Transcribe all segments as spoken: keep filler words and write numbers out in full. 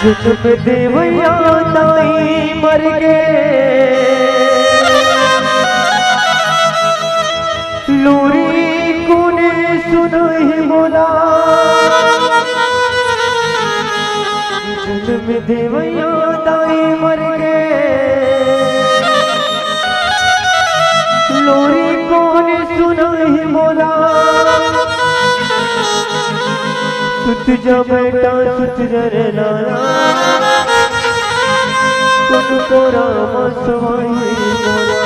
जन्म देवइया दाई मर गे, लोरी कोन सुनही मोला। जन्म देवइया दाई मर गे, लोरी कोन सुनही मोला। सुत जा बेटा, सुत जा रे लाला, कोन कोरा म सुवाही मोला।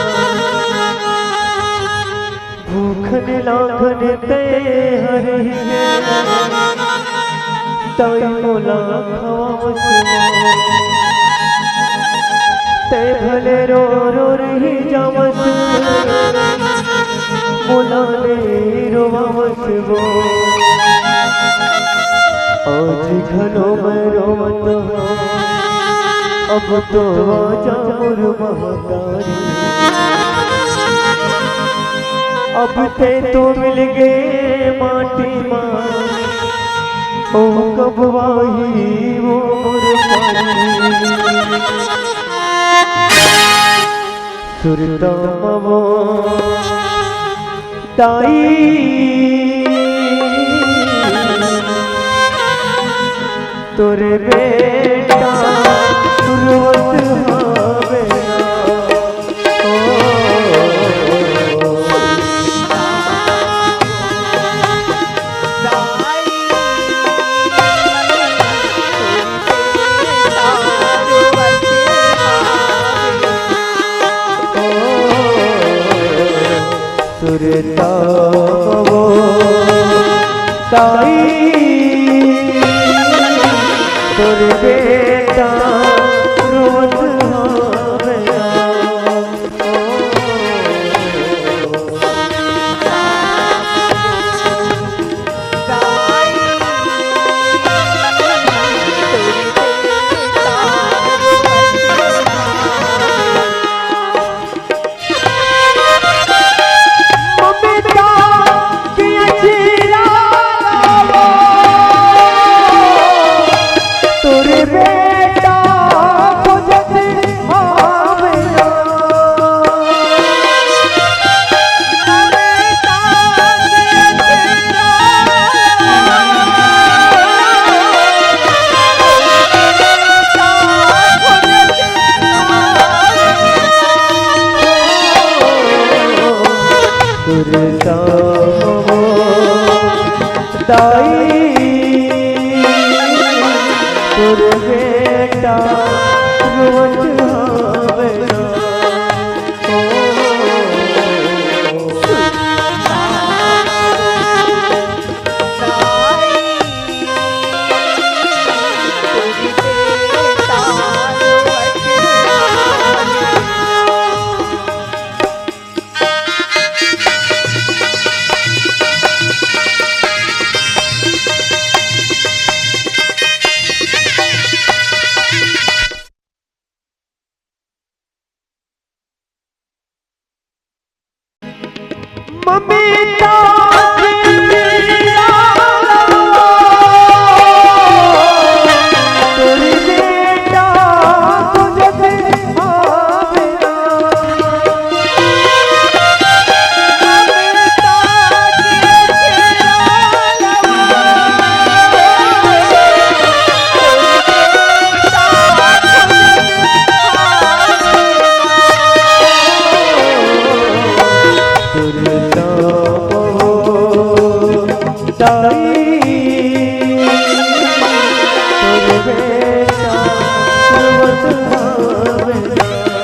भूखन लाखन ते हरे, ताई मोला खवावस वो। ते भले रो रो रही जावस, मोला ले रोवावस वो। आज घलो मैं रोवत हूँ, अब तो आजा मोर महतारी। अब ते तो मिल गे माटी मा, ओ कब आही वो मोर पारी। सुरता मवो दाई, तोर बेटा रोवत हवे। सुरता वो ताई, तोर बेटा रोवत हवे। दाई, तोर बेटा रोवत हवे ना। ओ,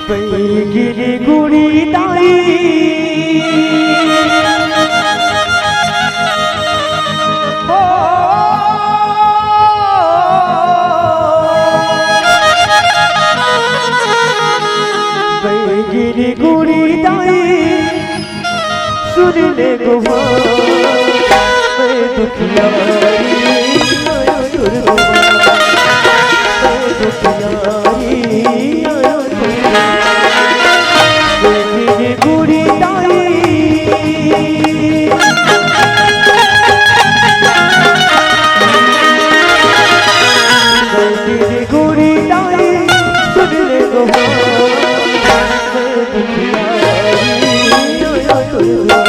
बैगिनी गुड़ी दाई। ओ, बैगिनी गुड़ी दाई। सुन ले गोहार, मैं दुखियारी आयो तोर दुआर, मैं दुखियारी आयो तोर दुआर। बैगिनी गुड़ी दाई, बैगिनी गुड़ी दाई, सुन ले गोहार, मैं दुखियारी आयो तोर दुआर।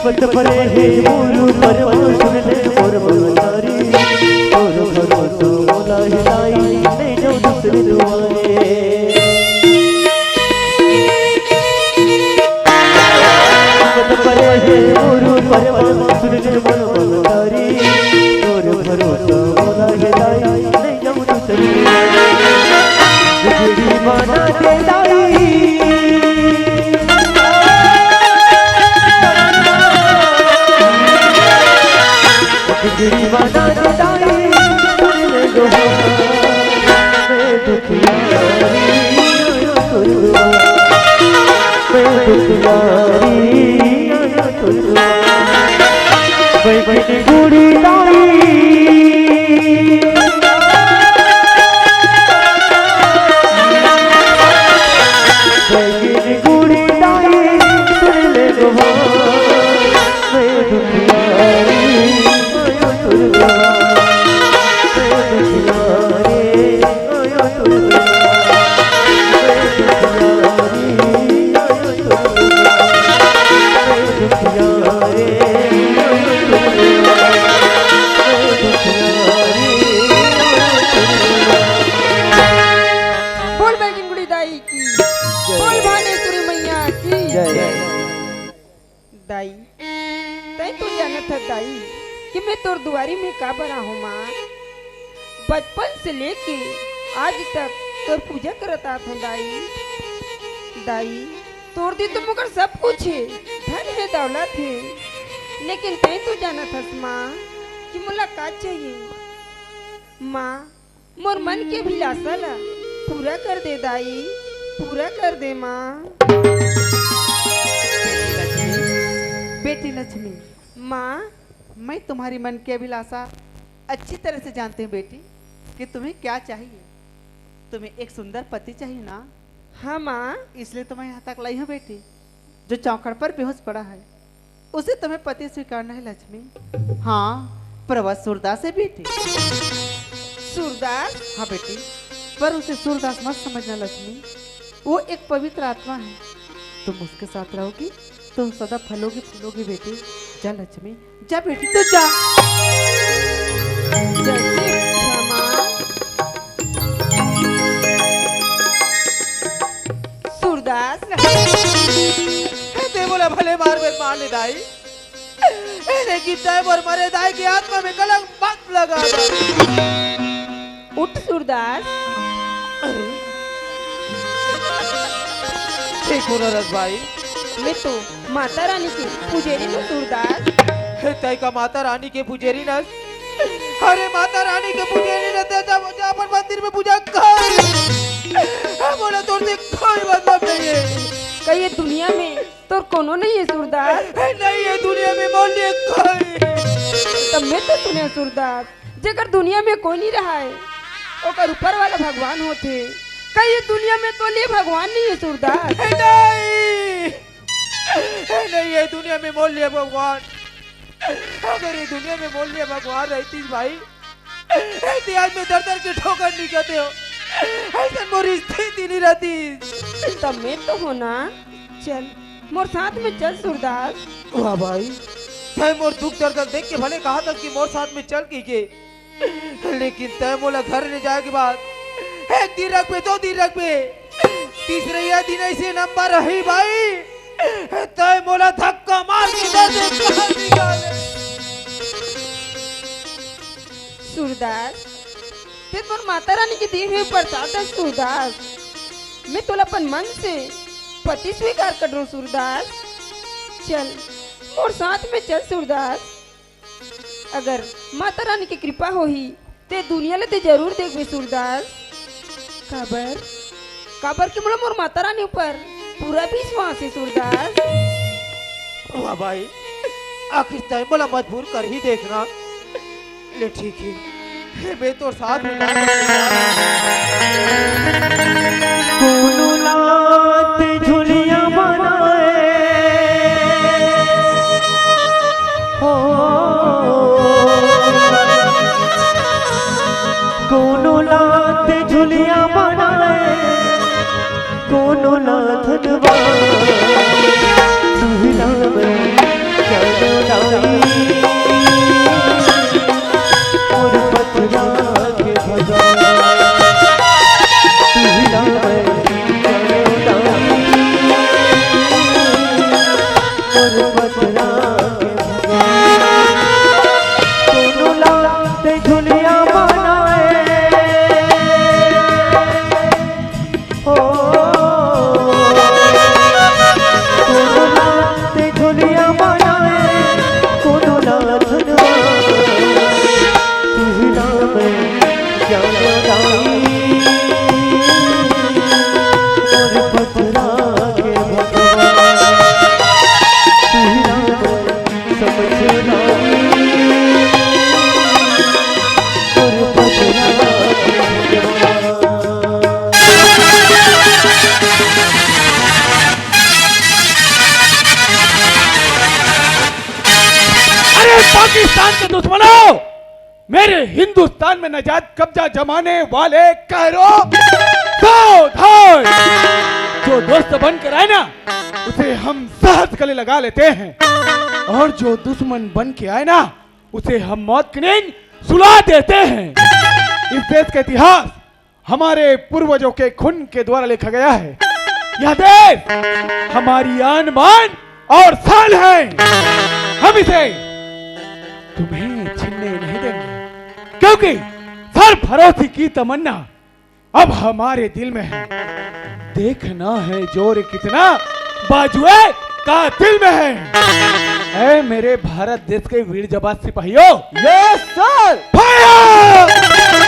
पत परे हे मोर परवा, सुन ले मोर महतारी, तोर भरोसा मोला हे दाई, नहीं जाऊं दूसरे दुआरे। पत परे हे मोर परवा, सुन ले मोर महतारी, तोर भरोसा मोला हे दाई, नहीं जाऊं दूसरे दुआरे। बिगड़ी बना दे दाई। बिगड़ी बना दे दाई, सुन ले गोहार, मैं दुखियारी आयो तोर दुआर, मैं दुखियारी आयो तोर दुआर। बैगिनी गुड़ी दाई। बैगिनी गुड़ी दाई, सुन ले गोहार, मैं दुखियारी आयो तोर दुआर, मैं दुखियारी आयो तोर दुआर, मैं दुखियारी आयो तोर दुआर, मैं दुखियारी आयो तोर दुआर, मैं दुखियारी आयो तोर दुआर। बोल बैगिनी गुड़ी दाई की, जय। बोल भानेश्वरी मैया की जय। दाई, तैं तो जानत हस दाई कि मैं तोर दुआरी में काबर आहूं माँ। बचपन से लेके आज तक तोर पूजा करत आत हूँ दाई। दाई, तोर दे तो मोकर सब कुछ हे, धन हे, दौलत हे, लेकिन तैं तो जानत हस माँ कि मोला का चाहिए। माँ, मोर मन के अभिलाषा ला पूरा कर दे दाई, पूरा कर दे माँ। बेटी लक्ष्मी, माँ। मैं तुम्हारी मन की अभिलाषा अच्छी तरह से जानती हूँ बेटी, कि तुम्हें क्या चाहिए। तुम्हें एक सुंदर पति चाहिए ना? हाँ माँ। इसलिए तो मैं यहाँ तक लाई हूँ बेटी। जो चौखट पर बेहोश पड़ा है, उसे तुम्हें पति स्वीकार नहीं लक्ष्मी। हाँ, पर वह सूरदास है बेटी। सूरदास। हाँ बेटी, पर उसे सूरदास मत समझना लक्ष्मी, वो एक पवित्र आत्मा है। तुम उसके साथ रहोगी, तुम सदा फलोगी फूलोगी बेटी। जा लक्ष्मी, जा बेटी, तू जा। जय श्री क्षमा। सूरदास। हे ते मोला भले मार बे मार ले दाई, लेकिन तय मोर मरे दाई के आत्मा में कलंक मत लगा। उठ सूरदास। ठीक हो रस भाई। मैं तो माता रानी की पुजेरी हूँ सूरदास। हे तय का माता रानी के पुजेरी नस? अरे माता रानी के पुजेरी नस, जा, जा अपन मंदिर में पूजा कर। बोला तोर से कोई मतलब नहीं है। कहिए दुनिया में तोर कोनो नहीं है सूरदास। नहीं है दुनिया में मोर लिए कोई। तब मैं तो सुने सूरदास, जेकर दुनिया में कोई नहीं रहा है, ओकर ऊपर वाला भगवान होथे। कहिए दुनिया में तोर लिए भगवान नहीं है सूरदास। नहीं, नहीं है दुनिया में मोर लिए भगवान। अगर ये दुनिया में मोर लिए भगवान रहतीस भाई, ऐसे आज मैं दर दर के ठोकर नहीं कहते हो, ऐसे मोर स्थिति नहीं रहती। तब मैं तो हो ना। चल, मोर साथ में चल सूरदास। वाह भाई, तय मोर दुख दर्द देख के भले कहा था कि मोर साथ में चल की के, लेकिन तय मोला घर ले जाए के बाद एक दिन रखबे, दो दिन रखबे, तीसरे या दिन ऐसे नंबर रही भाई, तय मोला धक्का मार के दे दे, कहाँ निकाले। सूरदास, ते तोर माता रानी के दिए हुए प्रसाद है सूरदास। मैं तोला अपन मन से पति स्वीकार कर रहा हूँ सूरदास। चल, मोर साथ में चल सूरदास। अगर माता रानी की कृपा होही, ते दुनिया ले ते जरूर देखबे सूरदास। काबर? काबर कि मोला मोर माता रानी ऊपर पूरा विश्वास है सूरदास। वाह भाई, आखिर तय मोला मजबूर कर ही देखना। ले ठीक है, हे बे तोर साथ में ना कोनो लात झुलिया बनाए हो, कोनो लात झुलिया बनाए, कोनो ला धनवा दुहिला में जानो दाई, मोर पथरा के भगवान दुहिला में जानो दाई, मोर पथरा के भगवान कोनो ला ते झुलिया बनाए। हो, कोनो लात झोलिया बनाए, कोनो ला धनवा, तुहिला में जानो दाई, मोर पथरा के भगवान, तुहिला में समझ ना मोर पथरा के भगवान। अरे पाकिस्तान के दुश्मनों, मेरे हिंदुस्तान में नाजायज कब्जा जमाने वाले कहरो, सावधान! जो दोस्त बनकर आए ना, उसे हम सहज गले लगा लेते हैं, और जो दुश्मन बन के आए ना, उसे हम मौत की नींद सुला देते हैं। इस देश का इतिहास हमारे पूर्वजों के खून के द्वारा लिखा गया है। यह देश हमारी आन बान और शान है। हम इसे तुम्हें छीनने नहीं देंगे, क्योंकि सरफरोशी की तमन्ना अब हमारे दिल में है। देखना है जोर कितना बाजुए कातिल में है। ऐ मेरे भारत देश के वीर जवान सिपाहियों, यस सर। फायर!